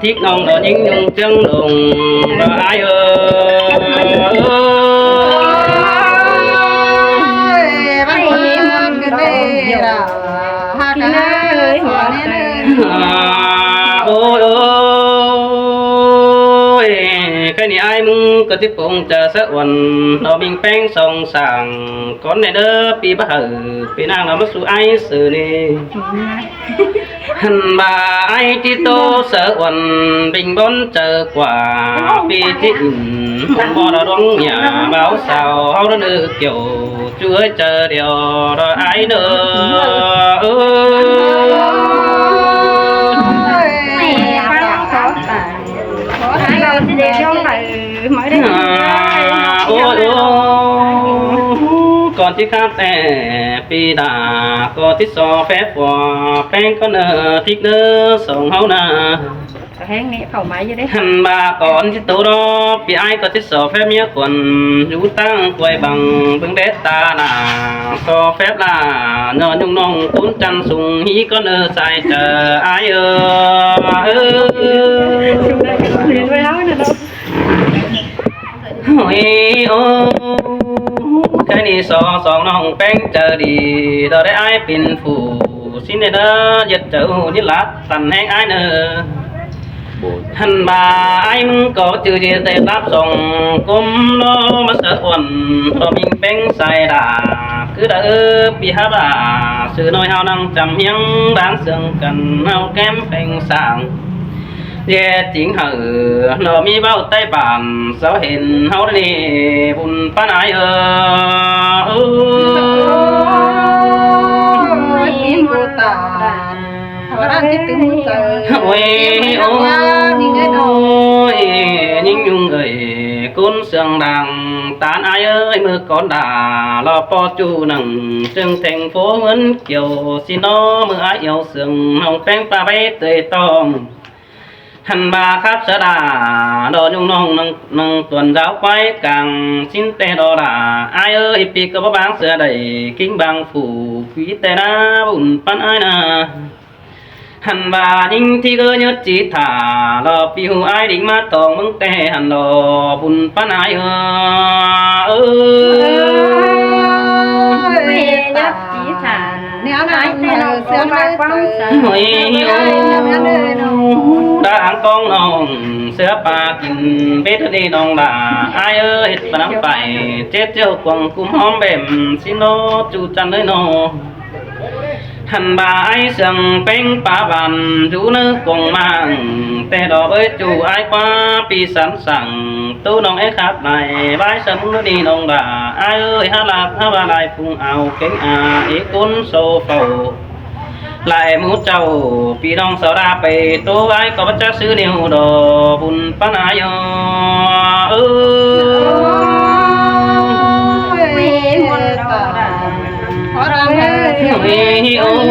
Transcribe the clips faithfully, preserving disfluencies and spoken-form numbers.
Thính ꞌnọng ꞌnọ ꞌnhính ꞌnung ꞌchương ꞌlống ꞌnọ ải ơi. Ôi, văn hóa cái này là ha cái này, xóa nét này. À, ôi, ôi, cái này ai mưng có tiếp phóng chả sẽ uẩn nó mình phén song sàng con này đó, pi bá hử, pi năng nó mất su ai sự này. Hăn ꞌva ải ꞌchí ꞌtố ꞌsớ uôn bình bón chaư ꞌquá ꞌpi ꞌchí ứn, ꞌmôn bó đó đuống nhà báo sao ꞌháu đó ꞌnư kiêu, ꞌchu ơi chaư điêu đó ải ꞌnớ. Ơ. À, ôi, ôi, con ꞌchí khắp ꞌtẹ ꞌpi đa, con ꞌchí so phép ꞌquá phén con ꞌnớ, thính ꞌnớ song ꞌháu ꞌna. Hăn ꞌva con ꞌchí ꞌtố đó, pi ải con ꞌchí so phép ꞌmía khuôn, dú ꞌtáng quay bằng bưng đét ta ꞌna, so phép là ꞌnọ ꞌnung ꞌnọng cún chăn sung hí con ꞌnớ sai chả ải ơi. Ôi, ô, cái này so song ꞌnọng phén chaư đi, đó đấy ải pên phủ, xin đấy đó, giật chaư ꞌnhính lát, tăn ꞌhéng ải ꞌnớ. Hăn ꞌva ải mưng có chư ꞌdệt tê táp song, cốm nó ꞌmá ꞌsớ uôn, nó mình phén sai đa, cứ đa pi há bá, sư ꞌnọi ꞌháu năng chăm ꞌhiếng, đáng sương căn ꞌháu kém phén sàng. Dê chính hảư, nó ꞌmí báu Tây Bản, sao hên ꞌháu đi, bun pán ải ơ. Ôi, ôi, ôi, ꞌnhính ꞌnung ơi, cún sương đang tán ải ơi, ꞌmự con đa, lo po ꞌchu nẳng, sương thành phố Nguyễn Kiều, xin nó ꞌmự ải yêu sương, hong phén pa báy tơi tong. Hăn ꞌva khắp ꞌsớ đa, đó ꞌnung ꞌnọng năng, năng tuần giáo quái càng, xin tê đó đa, ải ơi, pi có bá báng ꞌsớ đảy, kính bang phủ, quý tê ꞌna, bun pán ải ꞌna. Hăn ꞌva ꞌnhính thí ꞌcớ nhớ ꞌchí thả, lo pi hú ải đính ꞌmá thong mưng tê hăn lo, bun pán ải ơ. Ơ. Ôi, nhớ ꞌchí thả. Néo ꞌnặn ꞌnớ, ꞌsứa ꞌnớ quang sơ. Ôi, ôi, ôi. Đã áng con ꞌnọng, ꞌsứa pa kin bết đi ꞌnọng đa. Ải ơi, ꞌhịt pa nắng phải, chết chiêu cuồng cúm hóm bẻm, xin nó chu chăn ꞌnới nó. Hăn ꞌva ải sương phén pa bàn, dú ꞌnớ cuồng mang, tê đó bới chu ải ꞌquá pi sẵn sàng, ꞌtố ꞌnọng é khắp lai, bái sớm ꞌnớ đi ꞌnọng đa. Ải ơi, há lạp, há ꞌva lai phung ao kéng a, é cốn sô phâu. Lai mú chảu, pi ꞌnọng sau đa pay, ꞌtố ải có bá chắc ꞌsứ ꞌnéo đó, bun pán ải ơ. Ơ. Ôi, ôi, ôi.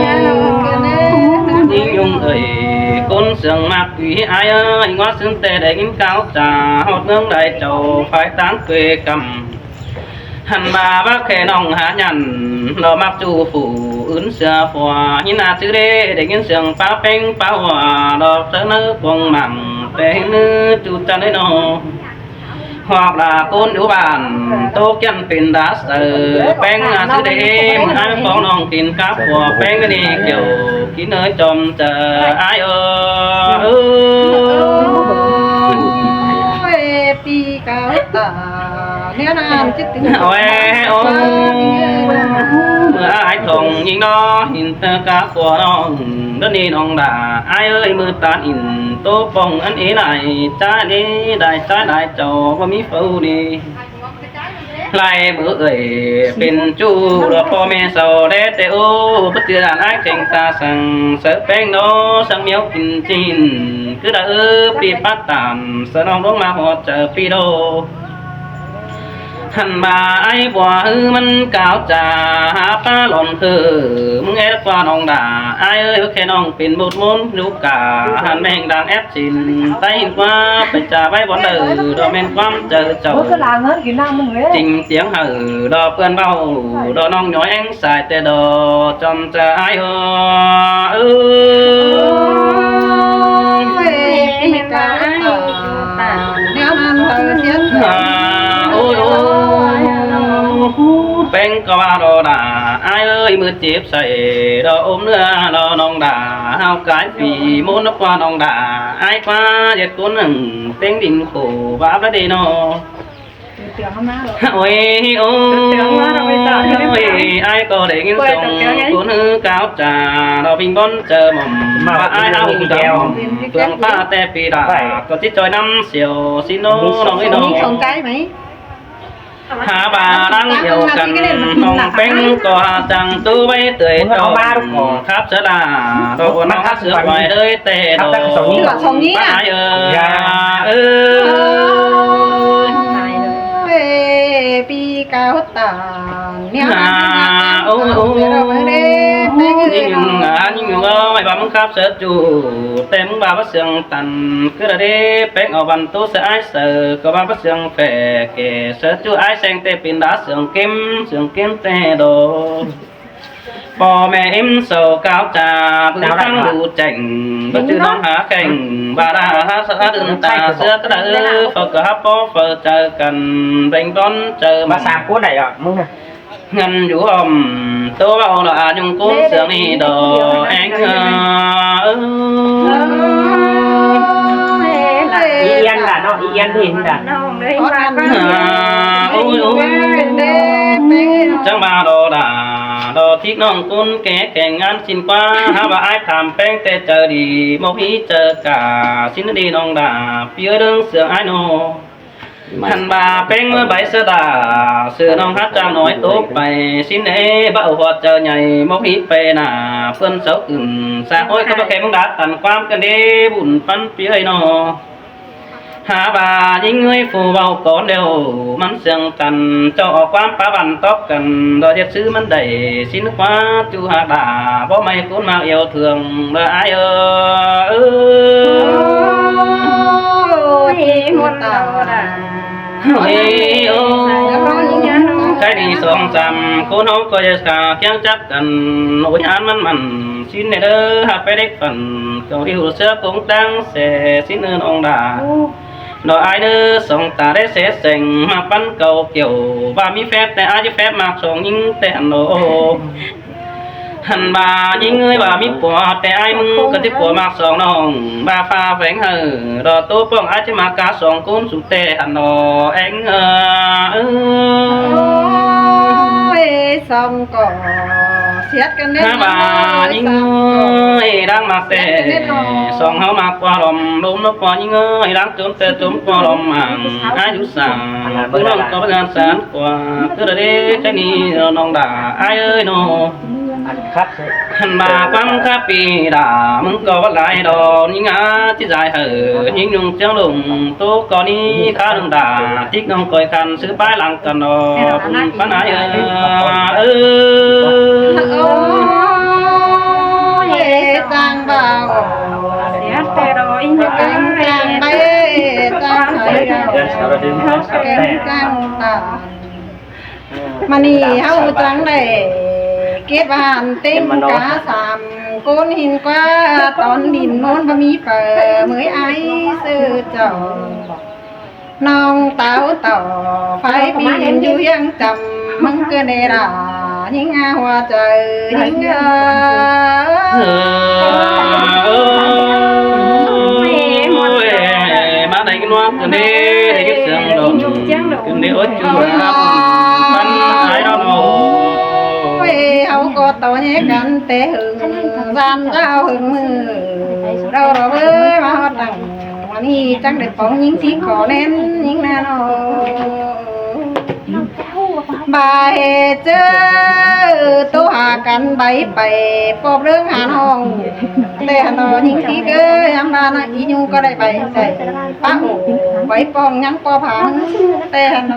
ꞌNhính ꞌnung ơi, cốn sương mạc quỷ ải ơi, ꞌnhính ꞌquá sưn tê đảy ꞌnhính cáo chả, ꞌhọt ꞌmướng đảy chảu, phái táng quê căm. Hăn ꞌva bác khe ꞌnọng há nhẳn, lo mắc chu phủ, ứn sia phua, ꞌhính ꞌna ꞌsứ đê, đảy ꞌnhính sương páo phén páo hua, lo ꞌsớ ꞌnớ cuông mẳng, tê ꞌnớ chu chăn ꞌnới ꞌnọ. Hoặc là cốn dú bản, ꞌtố kiăn pên đá sơ, phén ꞌna ꞌsứ đê, ꞌmự ải phóng ꞌnọng tin cắp phua, phén ꞌnị kiêu, kính ơi chom chả ải ơ. Ôi, pi cáo tả. Ôi, ôi. ꞌMự ải thong ꞌnhính ꞌnọ, ꞌhịn tơ cắp phua ꞌnọng, đó ꞌnị ꞌnọng đa, ải ơi, ꞌmự tán ỉn, ꞌtố pông ăn ế lai, chá ế lai, chá lai chảu, báu ꞌmí phau ꞌnị. Lai ꞌmự ơi, pên ꞌchu, lo ꞌpo ꞌme sau, đé tê ô, báu ꞌchư đàn ải kheng ta săng, sớ phén ꞌnọ, săng ꞌmiếu kin chin, cứ đa ư, pi pát tản, sớ ꞌnọng ꞌluống ꞌmá ꞌhọt chaư pi đô. Hăn ꞌva ải bua ư ꞌmắn cáo chả há pá lon khư, ꞌmứng é đắc ꞌquá ꞌnọng đa, ải ơi, khe ꞌnọng pên bột môn, dú cả, hăn ꞌmen đang ép xin, tay ꞌhịn ꞌquá, pay chả báy bón đaư, đó ꞌmen ꞌquám chaư chảu. Chính tiếng hảư, đó ꞌpươn báu, đó ꞌnọng nhói éng sai tê đó, chom chả ải ơ. Ơ. Ôi, ꞌmự chếp sai đo ốm ꞌnưa lo ꞌnọng đả, ꞌhao cái phi ꞌmôn ꞌnớ ꞌquá ꞌnọng đả, ai ꞌquá ꞌdệt ꞌcốn ꞌnưng ꞌtếng đin khổ báp ꞌlạ đi ꞌnọ. Ôi, ôi, ai ꞌcọ đảy ꞌnghín sông ꞌcốn ꞌhứ cáo chaư lo ꞌpinh bón chaư mỏm, ꞌva ai ꞌhao đảy mỏm, ꞌpương ꞌphạ té phi đả, ꞌcọ ꞌchí ꞌchoi ꞌnăm siêu, ꞌsịn ꞌnớ ꞌnọng ới ꞌnọng. Hả ꞌva ꞌláng điêu căn, ꞌnọng ꞌpéng ꞌcọ hả chắng ꞌtố ꞌvạy tưới ꞌtọ, khắp sớ đả, đo ꞌcốn ꞌnọng hả sướng hoài đới té đo. Ơ, ơ. Ôi, ôi, ôi. Hả, ôi, ôi. ꞌNhính ꞌnhính ơi, ꞌva ꞌmứng khắp sớ ꞌchu, té ꞌmứng ꞌva báu sương tăn, ꞌcứ đa đế ꞌpéng au văn ꞌtố sớ ai saư, ꞌcọ ꞌva báu sương phẻ kẻ sớ ꞌchu ai seng té pên đá sương kêm, sương kêm té đo. ꞌPo ꞌme ím sau cáo chaư, bưng thắng ꞌlụk chẻng, báu ꞌchư ꞌnọng hả khẻng, ꞌva đa hả sớ đưn ta sứa ꞌcứ đa ư, phaư ꞌcọ hả ꞌpo phaư chaư căn, ꞌveng bón chaư ꞌva mỏm. Sám ꞌcốn đảy ꞌnọ, ꞌmứng ꞌnặn. Ngăn dú ỏm, ꞌtố ꞌvạu lo a ꞌnhung ꞌcốn sương ꞌnị đo, éng ơ. Yên đả ꞌnọ, yên thì đả. Ôi, ôi. Chắng ꞌva đo đả, đo thík ꞌnọng ꞌcốn ké keng ngăn ꞌsịn ꞌquá, hả ꞌva ai tham ꞌpéng té chaư đi, ꞌmộc hí chaư cả, ꞌsịn đi ꞌnọng đả, phi ới ꞌlớng sương ai ꞌnọ. Hẳn ꞌva ꞌpéng ꞌmưa báu sớ đả, sư ꞌnọng hả chắng nói tố pay, ꞌsịn ế báu ꞌhọt chaư nhảy, ꞌmộc hí pay nả, ꞌpươn sáu cửn, sa ôi, ꞌcọ báu khe ꞌmứng đá tăn ꞌquám căn đế bun ꞌpắn phi ới ꞌnọ. Hả ꞌva ꞌnhính ơi phủ ꞌvạu cón điêu, ꞌmắn sương căn, ꞌchọ au ꞌquám pá văn tóp căn, đo ꞌdệt sư ꞌmắn đảy, ꞌsịn ꞌquá ꞌchu hả đả, báu ꞌmạy ꞌcốn ꞌmặc yêu thương, ꞌva ai ơ. Ôi, muôn tàu đà. Ôi, ôi. Cái đi song sắm, ꞌcốn ꞌhóng ꞌcọ ꞌdệt cả, kiang chắc căn, ôi, án ꞌmắn mẳn, ꞌsịn ꞌnị đơ, hả pé đếc phần, ꞌcọ đi hủ sứa công tăng, sẽ ꞌsịn ơn ông đà. Đo ai ꞌnớ song ta đé sét seng ꞌmá ꞌpắn cầu kiểu, ꞌva ꞌmí phép té ai ꞌchí phép ꞌmặc song ꞌnhính té hẳn ꞌnọ. Hẳn ꞌva ꞌnhính ơi ꞌva ꞌmí pua té ai ꞌmứng ꞌcọ ꞌchí pua ꞌmặc song ꞌnọng, ꞌva pha pheng hảư, đo ꞌtố ꞌpọng ai ꞌchí ꞌmặc cá song ꞌcốn su té hẳn ꞌnọ, éng ơ. Ôi, song ꞌcọ siết căn đế. Hả ꞌva ꞌnhính ơi, đang ꞌmặc té, song ꞌháu ꞌmặc ꞌquá lom, lom ꞌnớ ꞌquá ꞌnhính ơi, đang chốm té chốm ꞌquá lom mẳn, ai dú sảng, ꞌpứng ꞌnọng ꞌcọ báu dán sán ꞌquá, ꞌcứ đa đế, cái ꞌnị ꞌnọng đả, ai ơi ꞌnọ. Hẳn ꞌva ꞌquám khắp phi đả, ꞌmứng ꞌcọ báu lai đo, ꞌnhính á, ꞌchí dai hảư, ꞌnhính ꞌnung chắng lông, ꞌtố ꞌcọ ꞌnị khá ꞌnọng đả, thík ꞌnọng khỏi khăn, sư pái lăng căn đo, bun ꞌpắn ai ơ. Ơ. Ôi, chắng ꞌva. Chắng, chắng ꞌva, chắng ꞌva. Chắng ꞌva. ꞌMá ꞌnị ꞌháu chắng đảy kếp ꞌván ꞌtếng cá sám ꞌcốn hin ꞌquá, tón đin ꞌmôn báu ꞌmí phaư ꞌmới ai sư chảu. ꞌNọng táo tỏ phái phi đin dú hiang chăm, ꞌmứng ꞌcứ ꞌnị đả, ꞌnhính á, hua chaư ꞌnhính ơ. Ôi, ꞌmá đảy ꞌnhính ꞌnọ, ꞌcứ ꞌnị, đảy ꞌnhính sương đôn, ꞌcứ ꞌnị ôi ꞌchu ꞌnặp ꞌpắn ai ꞌnọ ꞌnọ. Ôi, ꞌháu ꞌcọ tó ꞌnhé căn té hưng, gian dao hưng ꞌmự, đau đo bới ꞌmá ꞌhọt đẳng. ꞌMá ꞌnị chắng đảy póng ꞌnhính thík ꞌcọ ꞌnén ꞌnhính ꞌnặn ꞌnọ. Bái ꞌchư ꞌtố hả căn báu pay ꞌpọp ꞌlớng hả ꞌnọng. Té hả ꞌnọ ꞌnhính thík ới, ꞌmá ꞌnọ ꞌí ꞌnhung ꞌcọ đảy pay sai. Pá ổ báu pong ꞌnhắng ꞌpọp hả, té hả ꞌnọ.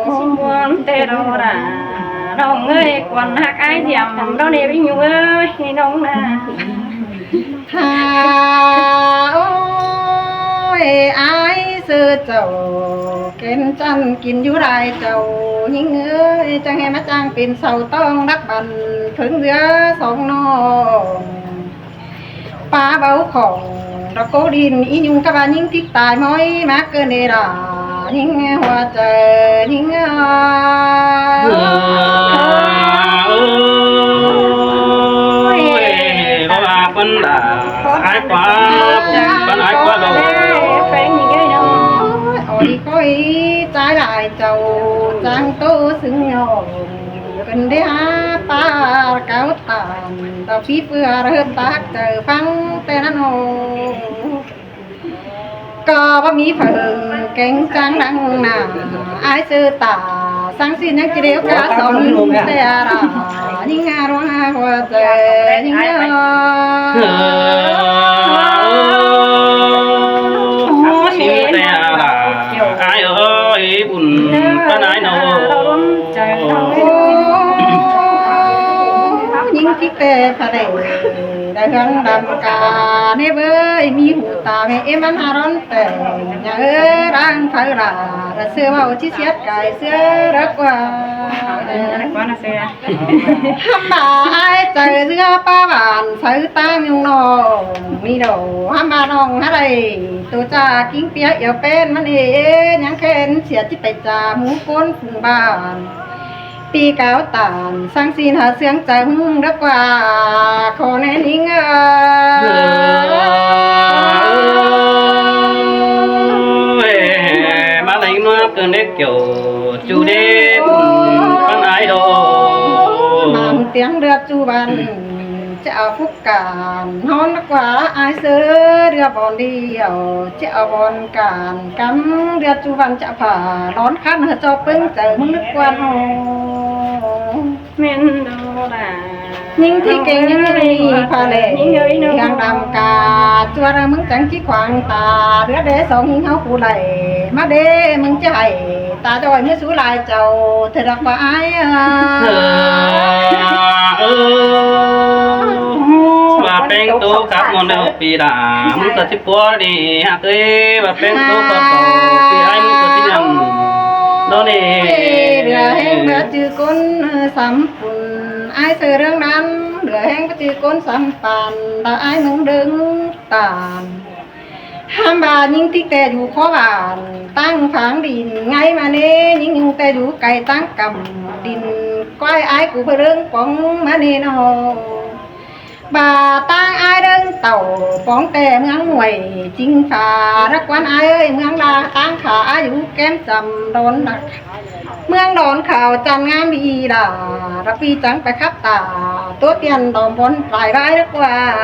Muôn té đo đả, ꞌnọng ơi, quan hắc ai diệm, đo ꞌnị ꞌí ꞌnhung ơi, ꞌnọng đả. Hả ôi, ai sư chảu, kén chăn kin dú lai chảu, ꞌnhính ơi, chắng ꞌhế ꞌmá chắng pên sau tong đắc băn, phớng ꞌdứa song ꞌnọng. Pá báu khỏng, đo ꞌcố đin, ꞌí ꞌnhung cá ꞌva ꞌnhính thík tai ꞌmới, ꞌmá ꞌcứ ꞌnị đả, ꞌnhính hua chaư, ꞌnhính ơ. Đa ái ꞌquá, bun ꞌpắn ái ꞌquá đaư. Ôi, ôi, ꞌchái lai chảu, chắng ꞌtố ꞌsướng ꞌnhọng, ꞌcốn đé hák ꞌpá cáo tản, tảu ꞌpí ꞌpưa ꞌhướn tắc chaư ꞌphắng ꞌtẹ ꞌnặn ꞌnớ. ꞌCọ báu ꞌmí phaư kéng chắng nẳng nả, ái ꞌsứ tả, săng ꞌsịn ꞌnhắng ꞌchí điêu cá song ꞌtẹ đa, ꞌnhính ha ꞌluống ha ꞌhua chaư, ꞌnhính ha ꞌsịn ꞌtẹ đa, ái ơi, bun ꞌpắn ái ꞌnớ. ꞌNhính ꞌchí ꞌtẹ pha đảy, đa ꞌhướng đăm ca, ꞌnị ꞌvới, ꞌmí hủ ta ꞌmí ꞌếm ꞌmắn ha ꞌlón ꞌtẹ, ꞌnhá ꞌới, đang phaư đa, đa ꞌsứa ꞌvạu ꞌchí siết cai ꞌsứa đa ꞌquá. Hăm bả ái chaư ꞌsứa ꞌpá bản, saư ꞌtáng ꞌnhọng ꞌnọng, ꞌmí đaư, hăm bả ꞌnọng hák đảy, tô cha ꞌkính ꞌpía yau ꞌpến ꞌmắn ê, ꞌnhắng khen sia ꞌchí pay cha ꞌmú ꞌcốn phung bản. ꞌPí cáo tản, săng ꞌsịn hảư ꞌsướng chaư ꞌmứng đa ꞌquá, khổ ꞌnê ꞌnhính ơi. Ôi, ꞌmá đảy ꞌnua ꞌcốn đé kiẻo, ꞌchu đé bun ꞌpắn ái đaư. Măng tiếng đa ꞌchu băn, chả phúc cản, ꞌhón đa ꞌquá ái ꞌsứ đa bón đi yau, chả bón cản, cắm đa ꞌchu băn chả phả, ꞌlón khăn hả cho ꞌpứng chaư ꞌmứng đa ꞌquá ꞌnớ. ꞌMen đô đa. ꞌNhính ꞌthí kéng ꞌnhính ꞌnị pha lẻ, ꞌnhính ơi ꞌnớ. ꞌHiang đăm ca, ꞌchua đa ꞌmứng chắng ꞌchí khoang ta, đứa đé song ꞌnhính ꞌháu phủ đảy, ꞌmá đé ꞌmứng ꞌchí hảy, ta ꞌchoi ꞌmứ sú lai chảu, ꞌthơ đa ꞌquá ái a. Ơ, ơ, ꞌva ꞌpéng tô cắp ꞌmôn đaư ꞌpi đa, ꞌmứng ꞌcọ ꞌchí pua đi, hák ới, ꞌva ꞌpéng tô cắp ꞌpi ái ꞌmứng ꞌcọ ꞌchí nhẳn. Đô ꞌnị. Ê, đa ꞌhéng báu ꞌchư ꞌcốn, ơ, sắm pun, ái ꞌsứ ꞌlướng ꞌnặn, đa ꞌhéng báu ꞌchư ꞌcốn sắm păn, đa ái ꞌmứng đớng tản. Hăm bả ꞌnhính ꞌtí ꞌtẹ dú khóa bản, ꞌtáng pháng đin, ngay ꞌmá ꞌnê, ꞌnhính ꞌnhính ꞌtẹ dú cai ꞌtáng căm đin, ꞌquái ái cu pơ ꞌlướng póng ꞌmá ꞌnê ꞌnớ. Bả ꞌtáng ái ꞌlớng tảu póng ꞌtẹ ꞌmướng Huổi Chính Phả, đa ꞌquán ái ơi, ꞌmướng đa ꞌtáng khả ái dú kém chăm đón đa. ꞌMướng đón khảu chăn ngắm đi đa, đa ꞌpi chắng pay khắp tả, ꞌtố tiên đom bón lai ꞌvái đa ꞌquá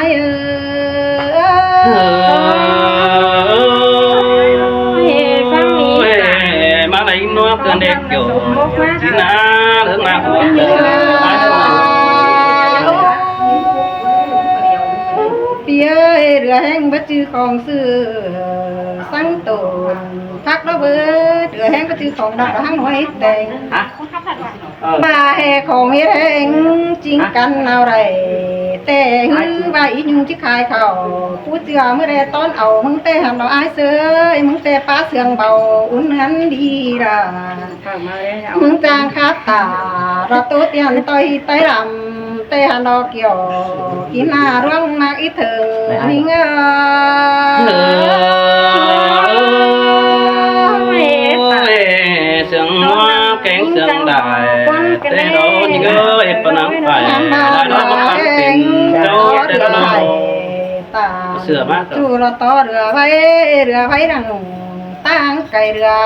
ái ơi. Ôi, ꞌmá đảy ꞌnua ꞌcốn đé kiẻo, ꞌchí nả ꞌlướng nả hua. ꞌPi ơi, đa ꞌhéng báu ꞌchư khong ꞌsứ, săng tổn, phắc đó bơ, đa ꞌhéng báu ꞌchư khong đa, đa ꞌhéng ꞌnọi ꞌtẹ. Ơ. Bả ꞌhế khong ꞌhế ꞌhéng, chính căn ꞌnáo đảy, ꞌtẹ ꞌhứ ꞌva ꞌí ꞌnhung ꞌchí khai khảu, cú ꞌchưa ꞌmứ đe tón au, ꞌmứng ꞌtẹ hăn đo ái ꞌsứ, ꞌmứng ꞌtẹ pá sương báu, ún ꞌnán đi đa. ꞌMứng chang khắp tả, đa ꞌtố tiên ꞌtoi ꞌtoi đăm, ꞌtẹ hăn đo kiẻo, kin nả ꞌluống ꞌmặc ꞌí thơng, ꞌnhính ơi. Ôi, sương ꞌnua kéng sương đảy, ꞌtẹ đo ꞌnhính ơi, pơ nắng phải, lai đó ꞌmá khắp pên, chảu ꞌtẹ đo. Tả, sửa mát rồi. Chu lo tó đa ꞌvái, đa ꞌvái đăng, ꞌtáng cai đa,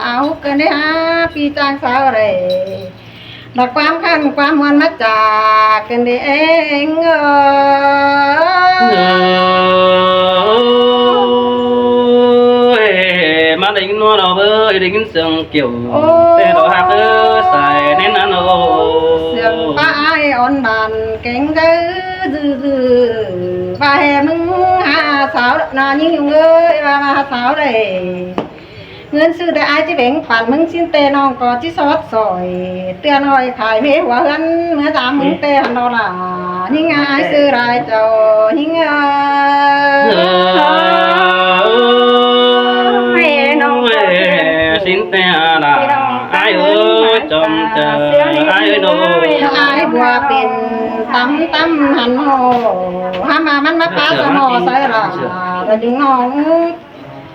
au ꞌcọ đé hák ꞌpi chang sao đảy. Đa ꞌquám khăn ꞌquám ꞌmuôn ꞌmá chả ꞌcọ đé ꞌhéng ơ. Ôi, ꞌmá đảy ꞌnua đo bơ, đảy sương kiẻo. Ôi. ꞌTẹ đo hák ơ, sai ꞌnén ꞌnặn ơ. Sương pá ái ón bản kéng dư dư dư. ꞌVa ꞌhế ꞌmứng ha sao, nả ꞌnhính ꞌnhung ơi, ꞌva ꞌva ha sao đảy. ꞌNgớn ꞌsứ ꞌtẹ ái ꞌchí bẻng păn ꞌmứng ꞌsịn ꞌtẹ ꞌnọng ꞌcọ ꞌchí sót sỏi. ꞌTưa ꞌnọi khai ꞌmế hua ꞌhướn ꞌmứa dám ꞌmứng ꞌtẹ hăn đo đa. ꞌNhính ái ꞌsứ lai chảu, ꞌnhính ơi. Ôi, ꞌsịn ꞌtẹ đa. Ái ơi, chom chaư, ái ơi đô. Ái bua pên tắm tắm hăn hô. Hăm ꞌmá ꞌmắn ꞌmá pá sa mô sa đa. Đa ꞌnhính ꞌnọng.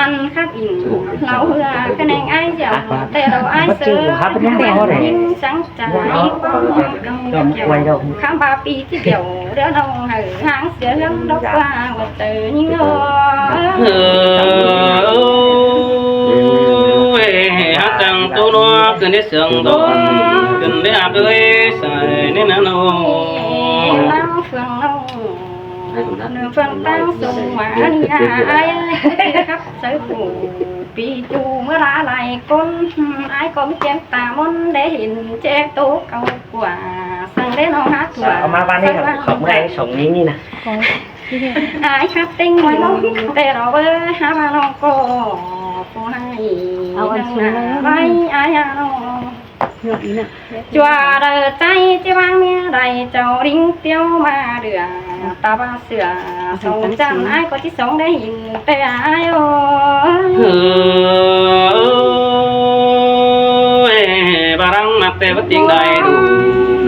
Ăn khắp in lau hưa cái neng ai dẻo, té đầu ai sớ, khắp nhang ở đây. Sẵn sàng ai quăng quăng quăng quăng. Khám ba pi chứ kiểu, đứa nông hở hang sửa hương đốc qua, một tờ những ngô. Ơ, ơ, ơ, ơ, hát tăng tô nó, cứ nét sướng đó, cứ nét áp đuôi, sai nét nắng nô. Lăng phương nông. Nương phơn tăng sung mà ăn nhà ai, khắp sới phủ, pi chu mưa lá lai côn, ai có biết chén ta môn để hình che tô cầu quả, sang để nó hát quả. Sao mà ban này sang học ngay sống như như nè. Ai khắp tinh mùi nông, tê đó bơ, hát mà nông cô, cô hay, nông nà vai, ai hà nông. Chua đờ chay chứ bang mía đài châu đính tiêu mà đửa, ta ba sửa, sông chăn ai có chứ sống để hình tê ai ơi. Ơ, ơ, ơ, ê, ba răng mặt tê bất tín đầy đủ,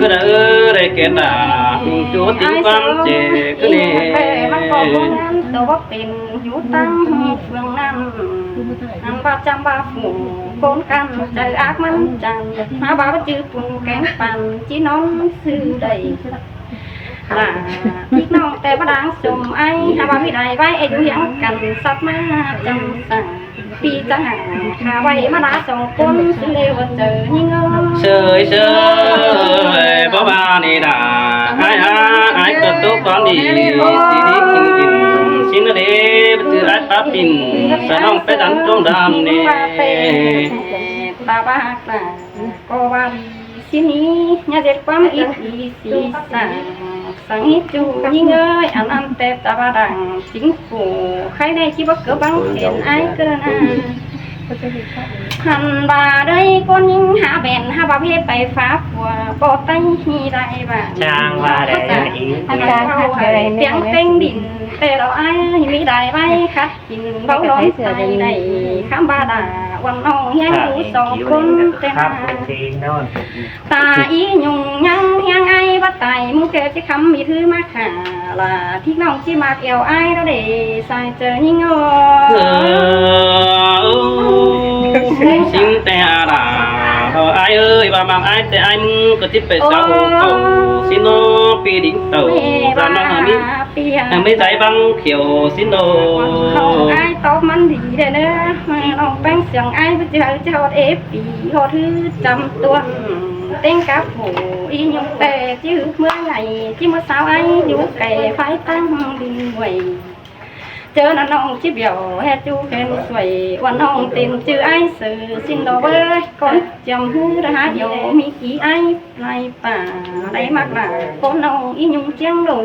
cứ đỡ đây kết đà, chú tín quan chế, cứ nè. Tê, mắc có bốn ngàn, tô bốc tín, hú tăng, phương năm. Năm ba trăm ba phủ, bốn căn, trời ác mắn chăn, má ba bất chư phun kén păn, chí nón sư đẩy. Là, thịt nông tê bá đáng xùm ai, ha ba mi đài vai, ê du hiếng căn, sắp má chăm sàng, pi chăm hàng, ha vai má đá sông côn, sư lê vật trời, nhí ngơ. Sơi, sơi, bó ba ni đà, ai, ai, ai, cơ tố con đi, đi, đi, đi, đi, xin nó đi, bất cứ ai, Pá pin, sa nong pé đắn trông đam nê. Ta bác là cô ba đi xin ý, nhà dệt quán ít ý xì xả. Sáng ít chú nhí ngơi, ăn ăn tết ta ba đảng chính phủ. Khay này chỉ bác cớ băng thiện ai cơ na. Hẳn bà đây con nhính hả bèn hả bà bê bày phá của bộ tay hi đại bà. Chàng bà đây là ý. Hả bà hả bà đây tiếng tênh đỉnh tê đó ai hi mi đại vai khát. Chính báu lón tài đảy khám ba đà, quăng nong hiên cú sông côn tên à. Ta ý nhung nhăng hiên ai bắt tài mung kê chứ khám mi thứ mắc hả là thích nong chứ mạc eo ai đó để sai chờ nhí ngô. Xin tè đà, ai ơi, ba mang ai tè ai mung có tiếp về sao cầu, xin nó pi đính tàu, là nó hả mi. Hả mi dạy băng khiêu xin đồ. Không ai tóm mắn đi đây nữa. Lòng băng sương ai với chữ hậu cho hot ép đi hot hư chăm tuần. Tên cá phủ y nhung tè chứ mưa ngày chứ mưa sao ai nhú kẻ phải tăng đi quầy. Chớ nó nông chứ biểu he chu khen xuôi quan nông tên chữ ai sự xin đồ với con chăm hư ra há dầu mi ký ai lai pả lai mắc là con nông y nhung chiang đồ.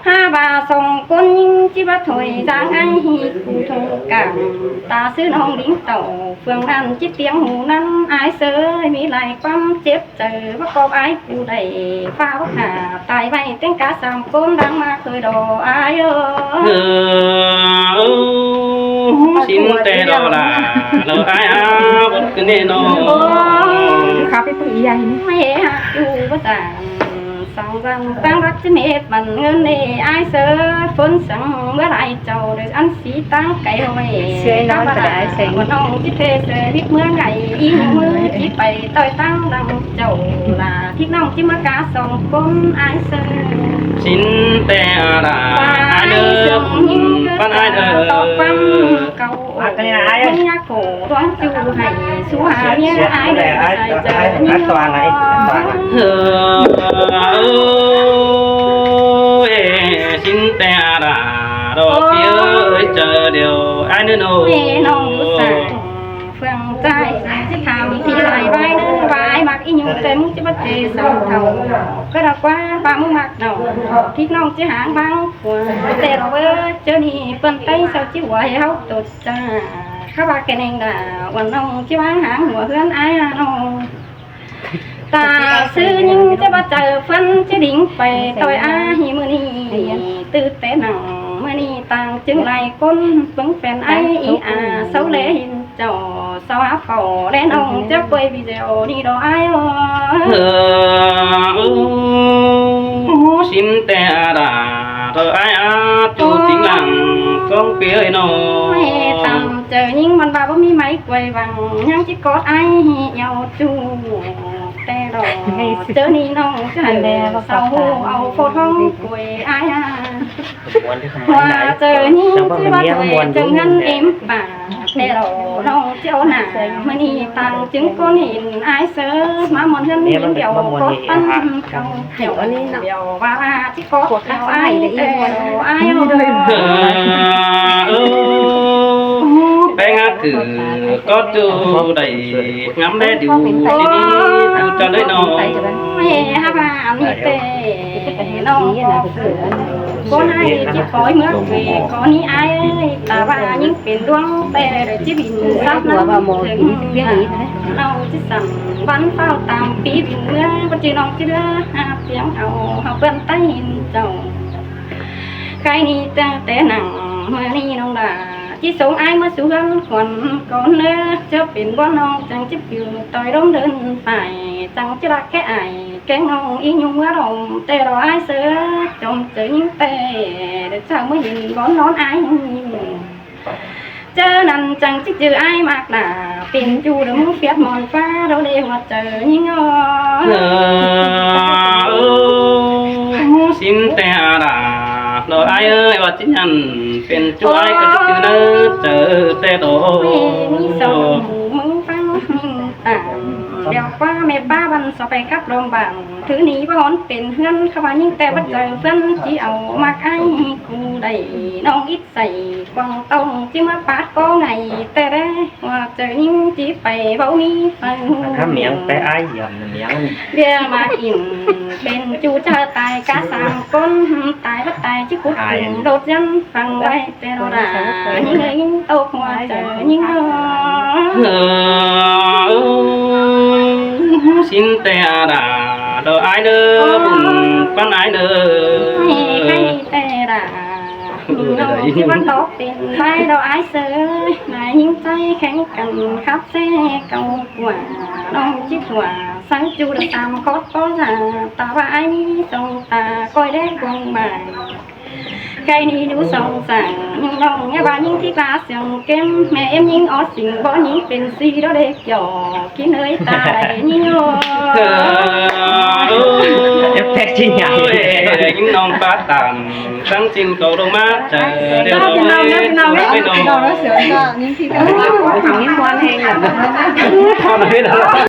Ha bà sông côn nhính chí bắt thôi giang ai hi cù thùng cảng. Ta sư nông đính tẩu phương năn chí tiếng hù năn ai sớ mi lai quăm chếp chớ bắt cọp ai cù đẩy pha bắt hà. Tài vay tiếng cá sông côn đang mà khơi đồ ai ơ. Xin tê đồ là lơ ai á bất cứ nê nô. Khắp cái tụi ai. Mẹ hả cù bắt sàng. Song răng tăng rắc chứ mệt bắn ngân nê ai sớ phốn sắng mưa lai châu được ăn xí tăng cái hồi. Sưới nói phải ai sớm. Còn ông chứ thuê sơ hít mưa ngày y mưa chỉ phải tỏi tăng đằng châu là thích nông chứ mưa cá sông côn ai sớ. Xin tè đà ai đơ, sớm nhưng bắn ai đơ. Tóc băng cầu. Ơ, ơ, ơ, ê, xin tè đà, đồ pi ơi, chờ điều ai nữa nô. Ê, nông lũ sải, phường trại, chứ tham thì lại vai nữa, vai mặc y nhung tê mũ chứ bắt chê sầu thầu. Cứ đọc qua, ba mũ mặc đầu, thịt nông chứ hãng băng, của tê đó bơ, chớ đi, bần tay sao chứ hoài hốc tột. Chả, khắp bác cái neng đã, uốn nông chứ bác háng mùa hướn ai à nô. Ta sư nhưng chứ bác chờ phân chứ đính phải tôi á hi mưa ni, tư tế nặng mưa ni tăng chứng lai côn vững phèn ai ý à, sáu lễ hình chỏ, sáu áp khẩu lễ nông chứ quay video đi đó ai ơ. Xin tè đà, tơ ai á, chú chính làng, con phía ơi nô. Mẹ ta Chaư ꞌnhính ꞌmắn ꞌva báu ꞌmí máy quay văng, ꞌnhắng ꞌchí cót ai ꞌhéo ꞌchu. Té lo chaư ꞌnị ꞌnọng ꞌchớ ăn đe sau hô au phô thong quay ai a. Hua chaư ꞌnhính ꞌchí bắt quay chơng hăn êm bả. Té lo ꞌnọng ꞌchí nả ꞌmự ꞌnị tang chứng ꞌcốn hên ai ꞌsớ ꞌmá ꞌmuôn hăn ꞌnhính đẻo cót ꞌpắn khảu. Kiểu ꞌnị ꞌnọng. Kiểu ꞌva ꞌchí cót kiểu ai té lo ai ꞌnị. Ơ, ơ. Pé ngá cử có tu đẩy ngắm bé điều đi đi tu cho đấy nó. Ê, hả bà, ăn té nó có cử. Cô này chỉ khỏi mướt về có ní ai ơi, ta bà những pên đuông té để chỉ bình sắp năm. Nó chỉ sẵn văn phao tạm phí bình mưa, có chỉ nó chỉ đưa, ha, tiếng hậu, hậu bơm tay nhìn chồng. Khay ꞌnị té, té nẳng ꞌmự ꞌnị ꞌnọng đa ꞌchí sống ai ꞌmá sú ꞌhướn khuôn ꞌcốn ꞌnớ. ꞌChớ pên bón ꞌnọng chắng ꞌchí piu ꞌtoi đốm đơn phải, chắng ꞌchí lắc kẻ ai kẻ ꞌnọng ꞌí nhung ꞌmá đom té lo ai ꞌsớ. Chom chaư ꞌnhính té, để chaư ꞌmá hên bón nón ai ꞌnhính. ꞌChớ ꞌnặn chắng ꞌchí chư ai mác đa pên ꞌchu đa ꞌmướng phiết ꞌmón ꞌpá đô đê hua chaư ꞌnhính ơ. Ơ, ơ, xin té a đa, lo ai ơi, ꞌva ꞌchí nhẳn pên ꞌchu ai ꞌcọ ꞌchí chư nớ chaư té lo. Mẹ ꞌnị sau ꞌmướng ꞌphắng ꞌnhính tả. Đẻo ꞌquá mẹ ꞌpá băn so pay cắp đom bản. Thứ ꞌnị báu hón pên ꞌhướn, khắp ꞌva ꞌnhính té bắt chaư ꞌphắn ꞌchí au mác ai cu đảy ꞌnọng ít Sai quảng tông ꞌchí ꞌmá pát ꞌcó ngày té đé, hua chaư ꞌnhính ꞌchí pay báu ꞌmí pay. Khắp miếng té ai hiểm miếng. Bia mạc ỉm pên ꞌchu chaư tai cá sam ꞌcốn, tai bắt tai ꞌchí cút ai đột dân phăng ꞌvạy té lo đa. ꞌNhính ơi ꞌnhính tốc hua chaư ꞌnhính ơ. Ơ, xin té a đa, đo ai đơ, bun ꞌpắn ai đơ. Khay té đa. Ơ, đa, đa, đa. ꞌNọng ꞌchí văn tốc pên ꞌvạy đo ai ꞌsớ, nai ꞌnhính ꞌchái kheng căn khắp ꞌsớ cau ꞌquá. ꞌNọng ꞌchí ꞌquá sáng ꞌchu đa sam cót ꞌpó da, ta ꞌva ai ꞌnị song ta ꞌcoi đé cuông bài. Khay ꞌnị ꞌlú song sảng, ꞌnhính ꞌnọng ꞌnhá ꞌva ꞌnhính ꞌchí ta siêng kém, mẹ ꞌếm ꞌnhính ót sing bó ꞌnhính pên si đó đê Kiểu kin ơi ta đảy ꞌnhính ơ. Ơ, ơ, ơ. Ép phép ꞌchí nhảy. Ôi, ꞌnhính ꞌnọng pát tản, sáng ꞌchính cau đô ꞌmá, chaư đeo đo ꞌmá, ꞌnhính ꞌnọng. Thẳng ꞌnhính quan hệ. Thẳng ꞌnhính quan hệ.